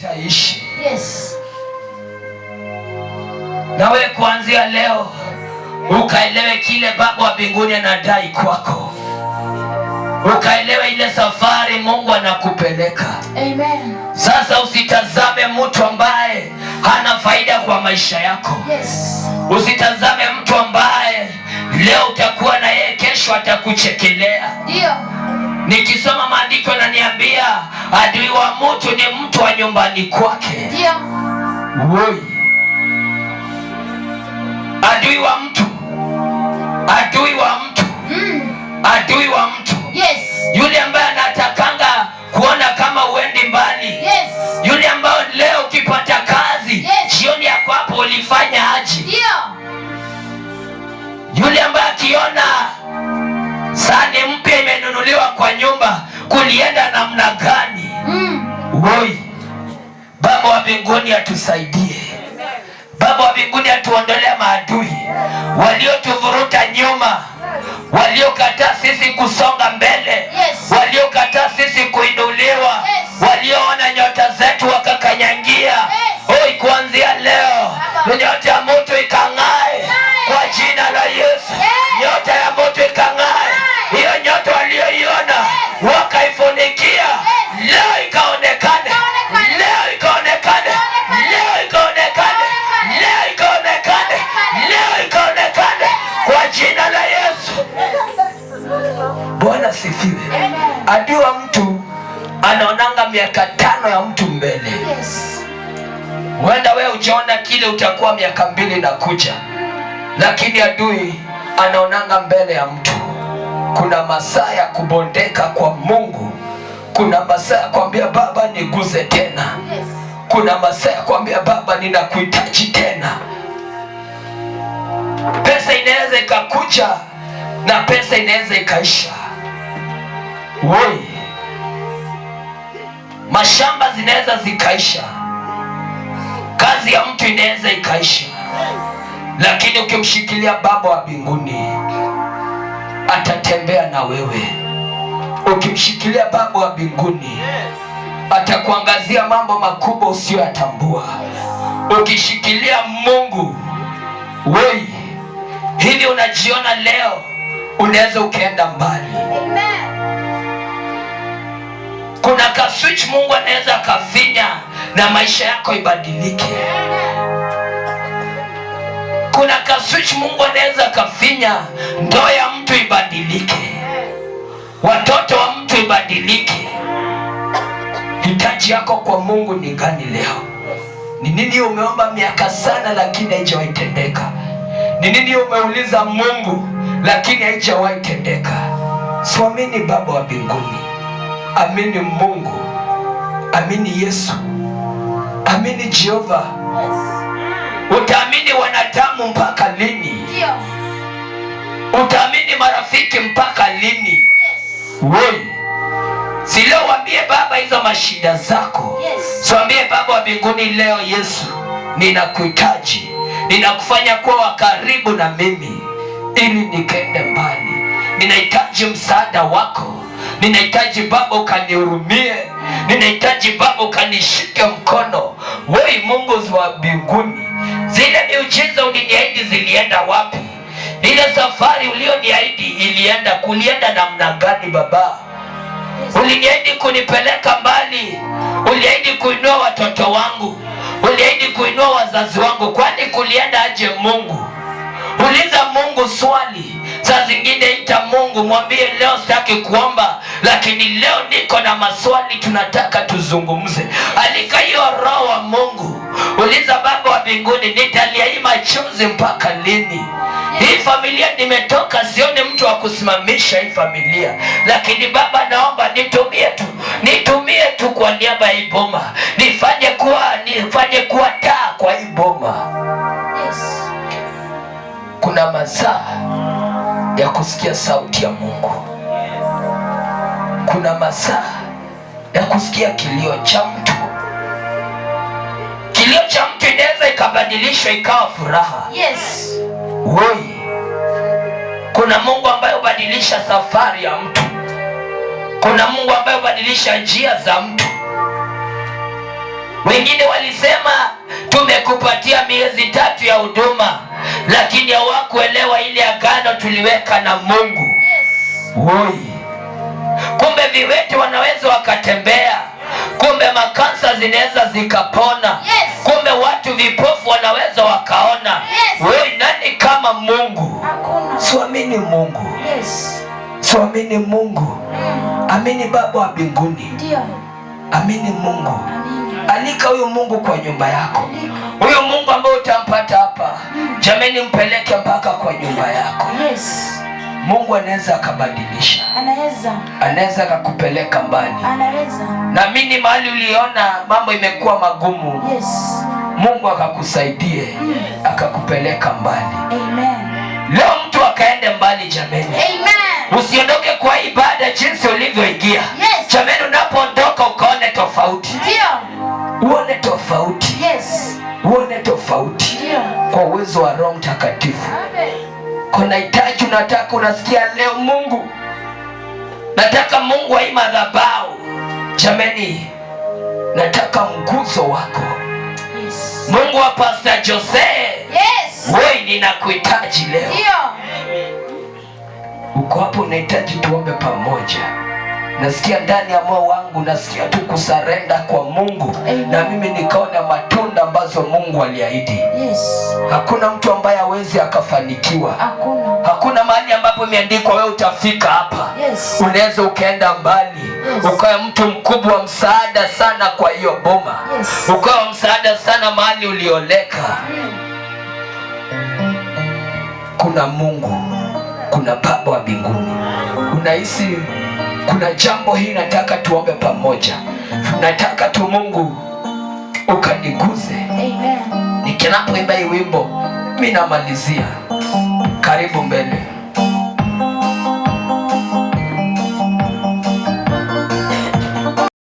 Taishi. Yes. Nawe kuanzia leo ukaelewe kile Baba wa mbinguni anadai kwako, ukaelewe ile safari Mungu anakupeleka. Amen. Sasa usitazame mtu ambaye hana faida kwa maisha yako. Yes. Usitazame mtu ambaye leo utakuwa na yeye, kesho atakuchekelea. Ndio. Nikisoma maandiko yananiambia adui wa mtu ni mtu wa nyumbani kwake. Ndio. Woi, adui wa mtu, adui wa mtu, adui wa mtu, Yes. yule ambaye anatakanga kuona kama uendi mbali, Yes. yule ambaye leo ukipata kazi Yes. jioni yako hapo ulifanya aje, Ndio. yule ambaye akiona sahani mpya imenunuliwa kwa nyumba kulienda namna gani? Woi, Baba wa mbinguni atusaidie. Baba wa mbinguni atuondolee maadui waliotuvuruta nyuma, waliokataa sisi kusonga mbele, Yes. waliokataa sisi kuinuliwa, Yes. walioona nyota zetu wakakanyangia. Yes. Oi, kuanzia leo Baba. nyota ya moto ikang'ae Ng'ae. kwa jina la Yesu. Yes. Nyota ya moto ikang'ae, Ng'ae. hiyo nyota walioiona Yes. wakaifunikia, Yes. leo ikaonekane, Ikaonekane. leo ikaonekane, Ikaonekane. leo ikaonekane, Ikaonekane. leo ikaonekane, Ikaonekane. leo ikaonekane kwa jina la Yesu. Bwana sifiwe. Amen. Adui wa mtu anaonanga miaka 5 ya mtu mbele. Yes. Huenda wewe hujaona kile utakuwa miaka 2 na kuja, lakini adui anaonanga mbele ya mtu. Kuna masaa ya kubondeka kwa Mungu, kuna masaa ya kuambia Baba niguze tena, Yes. kuna masaa ya kuambia Baba ninakuhitaji tena. Pesa inaweza ikakuja na pesa inaweza ikaisha. Woi, mashamba zinaweza zikaisha, kazi ya mtu inaweza ikaisha, lakini ukimshikilia Baba wa mbinguni atatembea na wewe. Ukimshikilia Baba wa mbinguni atakuangazia mambo makubwa usiyoyatambua. Ukishikilia Mungu, woi, hivi unajiona leo unaweza ukaenda mbali. Amen. Kuna ka switch Mungu anaweza kafinya na maisha yako ibadilike. Kuna ka switch Mungu anaweza kafinya ndoa ya mtu ibadilike, watoto wa mtu ibadilike. Hitaji yako kwa Mungu ni gani leo? Ni nini umeomba miaka sana lakini haijawahi tendeka? Ni nini umeuliza Mungu lakini haijawahi tendeka? Siamini Baba wa mbinguni, amini Mungu, amini Yesu, amini Jehova. Yes. Utaamini wanadamu mpaka lini? Ndio. Utaamini marafiki mpaka lini? Yes. Woi, si leo waambie Baba hizo mashida zako. Yes. Siambie Baba wa mbinguni leo, Yesu, ninakuhitaji, ninakufanya kuwa wa karibu na mimi ili nikaende mbali. Ninahitaji msaada wako, ninahitaji Baba ukanihurumie, ninahitaji Baba ukanishike mkono. Woi Mungu wa mbinguni, zile miujiza uliniahidi zilienda wapi? Ile safari ulioniahidi ilienda kulienda namna gani Baba? Yes. Uliniahidi kunipeleka mbali, uliahidi kuinua watoto wangu, uliahidi kuinua wazazi wangu, kwani kulienda aje Mungu? Uliza Mungu swali. Saa zingine ita Mungu, mwambie leo sitaki kuomba, lakini leo niko na maswali tunataka tuzungumze. Alika hiyo roho wa Mungu. Uliza Baba wa mbinguni, nitalia hii machozi mpaka lini? Hii familia nimetoka, sioni mtu wa kusimamisha hii familia, lakini Baba naomba nitumie tu, nitumie tu kwa niaba ya hii boma, nifanye kuwa taa kwa hii boma. Yes. Kuna masaa ya kusikia sauti ya Mungu. Kuna masaa ya kusikia kilio cha mtu. Kilio cha mtu inaweza ikabadilishwa ikawa furaha. Yes. Woi, kuna Mungu ambaye hubadilisha safari ya mtu. Kuna Mungu ambaye hubadilisha njia za mtu. Wengine walisema tumekupatia miezi 3 ya huduma, lakini hawakuelewa ile agano tuliweka na Mungu. Yes. Woi. Kumbe viwete wanaweza wakatembea, kumbe makansa zinaweza zikapona. Yes. Kumbe watu vipofu wanaweza wakaona. Yes. Woi, nani kama Mungu? Hakuna. Siamini Mungu. Yes. Siamini Mungu. Amini Baba wa mbinguni. Ndio. Amini Mungu. Amini. Alika huyu Mungu kwa nyumba yako. Alika. Huyu Mungu ambaye utampata hapa, jameni, mpeleke mpaka kwa nyumba yako. Yes. Mungu anaweza akabadilisha. Anaweza. Anaweza akakupeleka mbali. Anaweza. Naamini mahali uliona mambo imekuwa magumu, Yes. Mungu akakusaidie, akakupeleka mbali. Amen. Leo mtu akaende mbali jameni. Amen. Usiondoke kwa ibada jinsi ulivyoingia. Yes. Jameni, unapoondoka ukaone tofauti. Ndio. Uone tofauti. Yes. Uone tofauti. Ndio. Kwa uwezo wa Roho Mtakatifu. Kuna hitaji unataka, unasikia leo Mungu, nataka Mungu wa hii madhabahu. Jameni, nataka mguso wako. Yes. Mungu wa Pastor Jose. Yes. Wewe ninakuhitaji leo. Ndio. Uko hapo unahitaji tuombe pamoja. Nasikia ndani ya moyo wangu, nasikia tu kusarenda kwa Mungu. Amen. Na mimi nikaona matunda ambazo Mungu aliahidi. Yes. Hakuna mtu ambaye hawezi akafanikiwa. Hakuna. Hakuna mahali ambapo imeandikwa wewe utafika hapa. Yes. Unaweza ukaenda mbali. Yes. Ukawa mtu mkubwa, msaada sana kwa hiyo boma. Yes. Ukawa msaada sana mahali ulioleka. Kuna Mungu, kuna Baba wa mbinguni. Unahisi kuna jambo hii nataka tuombe pamoja. Nataka tu Mungu ukaniguze. Amen. Nikinapoimba hii wimbo mimi namalizia. Karibu mbele.